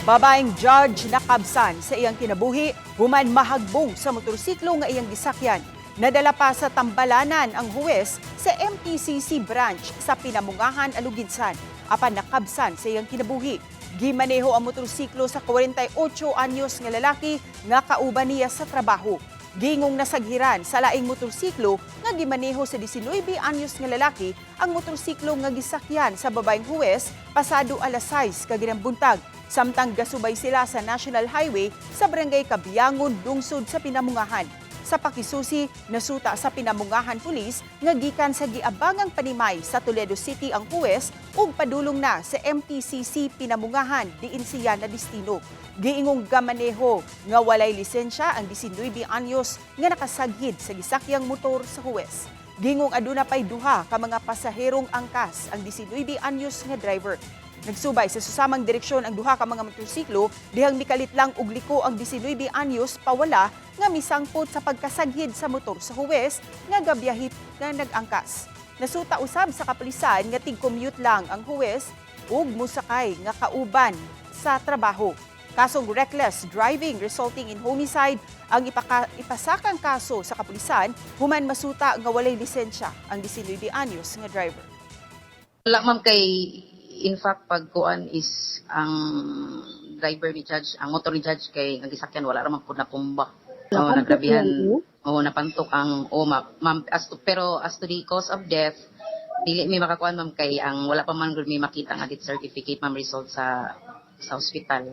Babaeng judge nakabsan sa iyang kinabuhi human mahagbong sa motorsiklo nga iyang gisakyan. Nadala pa sa tambalanan ang huwes sa MTCC branch sa Pinamungahan, Aloguinsan. Apan nakabsan sa iyang kinabuhi. Gimaneho ang motorsiklo sa 48 anyos nga lalaki nga kauban niya sa trabaho. Giingong nasaghiran sa laing motorsiklo nga gimaneho sa 19 anyos nga lalaki ang motorsiklo nga gisakyan sa babaeng huwes pasado alas 6 kaginang buntag samtang gasubay sila sa National Highway sa Barangay Kabiyangon, lungsod sa Pinamungahan. Sa pakisusi, nasuta sa Pinamungahan Police nga gikan sa giabangang panimay sa Toledo City ang huwes ug padulong na sa MTCC Pinamungahan diin siya na destino. Giingong gamaneho nga walay lisensya ang 19 anyos nga nakasaghid sa gisakyang motor sa huwes. Giingong aduna pay duha ka mga pasaherong angkas ang 19 anyos nga driver. Nagsubay sa susamang direksyon ang duha ka mga motorsiklo dihang mikalit lang og liko ang 19 anyos pawala nga misangpot sa pagkasaghid sa motor sa huwes nga gabiyahe nga nag-angkas. Nasuta usab sa kapulisan nga tig-commute lang ang huwes ug musakay nga kauban sa trabaho. Kasong reckless driving resulting in homicide ang ipasakang kaso sa kapulisan human masuta nga walay lisensya ang 19 anyos nga driver. Wala, ma'am, kay in fact pag kuan is ang driver ni judge, ang motor ni judge kay ang gisakyan wala ra man pud napumba. Oo, nagrabihan. Oo, napantok ang oh, ma'am, pero as to the cause of death, dili mi makakuan, ma'am, kay ang wala pa man gud mi makita nga death certificate, ma'am, result sa hospital.